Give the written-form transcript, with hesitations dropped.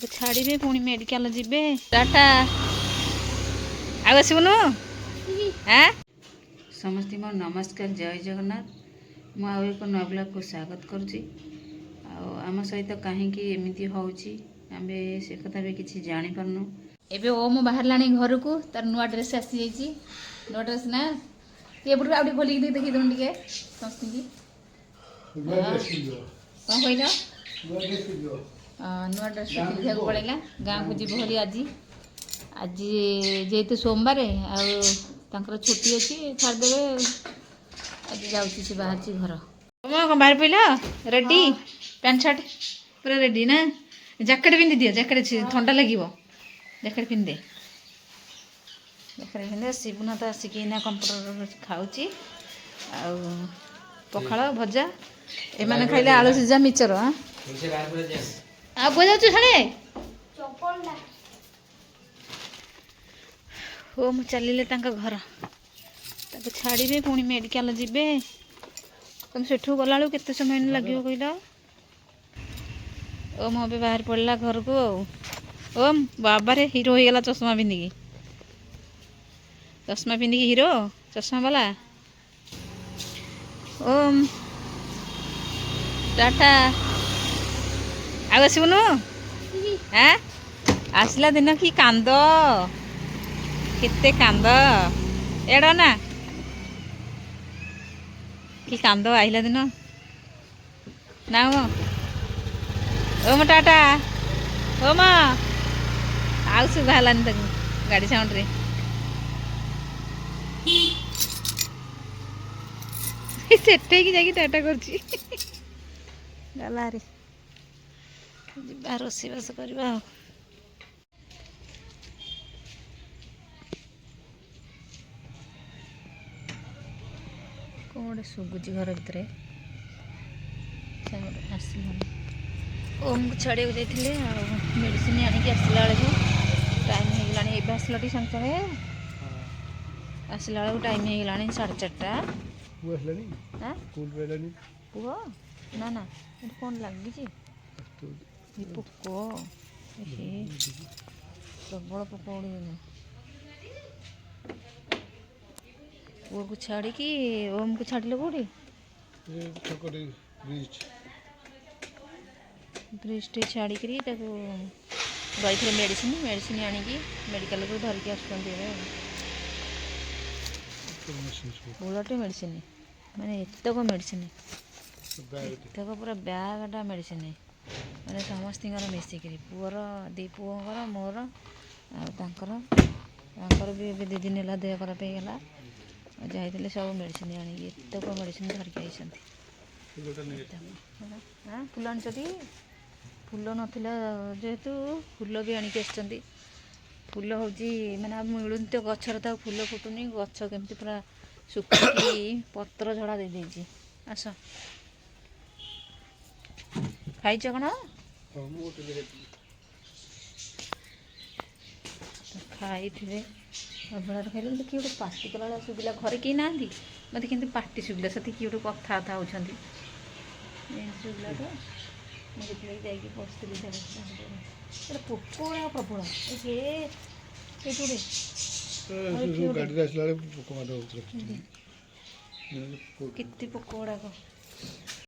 ତାକୁ ଛାଡ଼ିବେ, ପୁଣି ମେଡ଼ିକାଲ ଯିବେ। ଟାଟା। ଆଉ ଆସିବୁନୁ? ଆଁ। ସମସ୍ତଙ୍କୁ ନମସ୍କାର, ଜୟ ଜଗନ୍ନାଥ। ମୁଁ ଆଉ ଏକ ନୂଆ ବ୍ଲଗ୍କୁ ସ୍ୱାଗତ କରୁଛି। ଆଉ ଆମ ସହିତ କାହିଁକି ଏମିତି ହେଉଛି, ଆମେ ସେ କଥା ବି କିଛି ଜାଣିପାରୁନୁ। ଏବେ ଓମ ବାହାରିଲାଣି ଘରକୁ। ତାର ନୂଆ ଡ୍ରେସ୍ ଆସିଯାଇଛି। ନୂଆ ଡ୍ରେସ୍ ନା? ଏପଟକୁ ଆଉ ଟିକେ ଖୋଲିକି ଦେଖେଇ ଦଉନ ଟିକେ ସମସ୍ତଙ୍କୁ। କ'ଣ କହିଲ? ନୂଆ ଡ୍ରେସ୍ ପିନ୍ଧିବାକୁ ପଳେଇଲା। ଗାଁକୁ ଯିବ ଭାରି ଆଜି। ଆଜି ଯେହେତୁ ସୋମବାର ଆଉ ତାଙ୍କର ଛୁଟି ଅଛି, ଛାଡ଼ିଦେବେ। ଆଜି ଯାଉଛି ସେ, ବାହାରିଛି ଘର। କ'ଣ ବାହାରି ପଡ଼ିଲ? ରେଡ଼ି? ପ୍ୟାଣ୍ଟ ସାର୍ଟ ପୁରା ରେଡ଼ି ନା? ଜ୍ୟାକେଟ୍ ପିନ୍ଧି ଦିଅ। ଜ୍ୟାକେଟ୍, ଥଣ୍ଡା ଲାଗିବ। ଜ୍ୟାକେଟ୍ ପିନ୍ଧିଦେ, ଜ୍ୟାକେଟ୍ ପିନ୍ଧି। ଶିବୁନାଥ ଆସିକି ଏଇନା କମ୍ପ୍ୟୁଟର ଖାଉଛି ଆଉ ପଖାଳ ଭଜା। ଏମାନେ ଖାଇଲେ ଆଳୁ ସିଝା ମିଚର। ଆଉ କୁଆ ଯାଉଛୁ ସାଡ଼େ? ହଉ, ମୁଁ ଚାଲିଲେ ତାଙ୍କ ଘର। ତାକୁ ଛାଡ଼ିବେ, ପୁଣି ମେଡ଼ିକାଲ ଯିବେ। ତମେ ସେଠୁ ଗଲାବେଳକୁ କେତେ ସମୟ ଲାଗିବ କହିଲ? ଓମ୍ ଏବେ ବାହାରି ପଡ଼ିଲା ଘରକୁ। ଆଉ ଓମ୍ ବାବାରେ, ହିରୋ ହେଇଗଲା ଚଷମା ପିନ୍ଧିକି। ଚଷମା ପିନ୍ଧିକି ହିରୋ, ଚଷମା ବାଲା। ଓମ୍ ଟାଟା। ଆଉ ଆସିବୁନୁ? ଆଁ। ଆସିଲା ଦିନ କି କାନ୍ଦ, କେତେ କାନ୍ଦ ଏଇଟା ନା, କି କାନ୍ଦ ଆଇଲା ଦିନ ନା। ଓମ ଟାଟା। ଓମ ଆଉ ଶୁଭା ହେଲାନି ତାକୁ ଗାଡ଼ି ସାଉଣ୍ଡରେ। ସେଠେଇକି ଯାଇକି ଟାଟା କରୁଛି। ଗଲା ହାରି। ଯିବା ରୋଷେଇବାସ କରିବା। ଆଉ କ'ଣ ଗୋଟେ ଶୁଭୁଛି ଘର ଭିତରେ ସାଉଣ୍ଡ ଆସିଲାଣି। ଓମ୍କୁ ଛାଡ଼ିବାକୁ ଯାଇଥିଲେ ଆଉ ମେଡ଼ିସିନ ଆଣିକି ଆସିଲା ବେଳକୁ ଟାଇମ୍ ହେଇଗଲାଣି। ଏବେ ଆସିଲା ଟିକେ ସାଙ୍ଗେ ସାଙ୍ଗେ ଆସିଲା ବେଳକୁ ଟାଇମ୍ ହେଇଗଲାଣି 4:30। ଆଁ, ପୁଅ ନା ନା, ଏଠି କ'ଣ ଲାଗିଛି? ଏ ପୋକ, ହେ, ପ୍ରବଳ ପୋକ ଉଡ଼ିଗଲେ। ପୁଅକୁ ଛାଡ଼ିକି ଓମ୍କୁ ଛାଡ଼ିଲେ କେଉଁଠି? ବ୍ରିଜଟେ ଛାଡ଼ିକିରି ତାକୁ ଯାଇଥିଲେ ମେଡ଼ିସିନ। ମେଡ଼ିସିନ ଆଣିକି ମେଡ଼ିକାଲରୁ ଧରିକି ଆସୁଛନ୍ତି ଏବେ। ଆଉ ପୁଳାଟେ ମେଡ଼ିସିନ, ମାନେ ଏତକ ମେଡ଼ିସିନ, ଏତକ ପୁରା ବ୍ୟାଗଟା ମେଡ଼ିସିନ, ମାନେ ସମସ୍ତଙ୍କର ମିଶିକିରି, ପୁଅର, ଦୁଇ ପୁଅଙ୍କର, ମୋର ଆଉ ତାଙ୍କର। ତାଙ୍କର ବି ଏବେ 2 ଦିନ ହେଲା ଦେହ ଖରାପ ହେଇଗଲା। ଆଉ ଯାଇଥିଲେ ସବୁ ମେଡ଼ିସିନ ଆଣିକି, ଏତକ ମେଡ଼ିସିନ ଧରିକି ଆଇଛନ୍ତି। ହଁ, ଫୁଲ ଆଣିଛନ୍ତି। ଫୁଲ ନଥିଲା ଯେହେତୁ ଫୁଲ ବି ଆଣିକି ଆସିଛନ୍ତି। ଫୁଲ ହେଉଛି ମାନେ ଆଉ ମିଳୁନି ତ ଗଛରେ ତ ଆଉ ଫୁଲ ଫୁଟୁନି। ଗଛ କେମିତି ପୁରା ଶୁଖିକି ପତ୍ର ଝଡ଼ା ଦେଇଦେଇଛି। ଆସ, ଖାଇଛ କ'ଣ? ଖାଇଥିବେ, ଅବଢ଼ାରେ ଖାଇଲେ। ମୋତେ କିଏ ଗୋଟେ ପାଟି କଲା ଭଳିଆ ଶୁଭିଲା। ଘରେ କେହି ନାହାନ୍ତି, ମୋତେ କିନ୍ତୁ ପାଟି ଶୁଭିଲା। ସେଠି କିଏ ଗୋଟେ କଥାବାର୍ତ୍ତା ହେଉଛନ୍ତି ଏମିତି ଶୁଭିଲା ତ ମୁଁ ସେଥିଲାଗି ଯାଇକି ବସିଥିଲି ସିଆଡ଼େ। ଏଟା ପୋକ ଗୁଡ଼ାକ ପ୍ରବଳ। ଏ ହେ, ଏଇଠି ଗୋଟେ, ଆଉ ଏଠି ଗୋଟେ। ଗାଡ଼ିରେ ଆସିଲା ବେଳେ ପୋକ ମାଡ଼ ହଉଥିଲେ। କେତେ ପୋକ ଗୁଡ଼ାକ।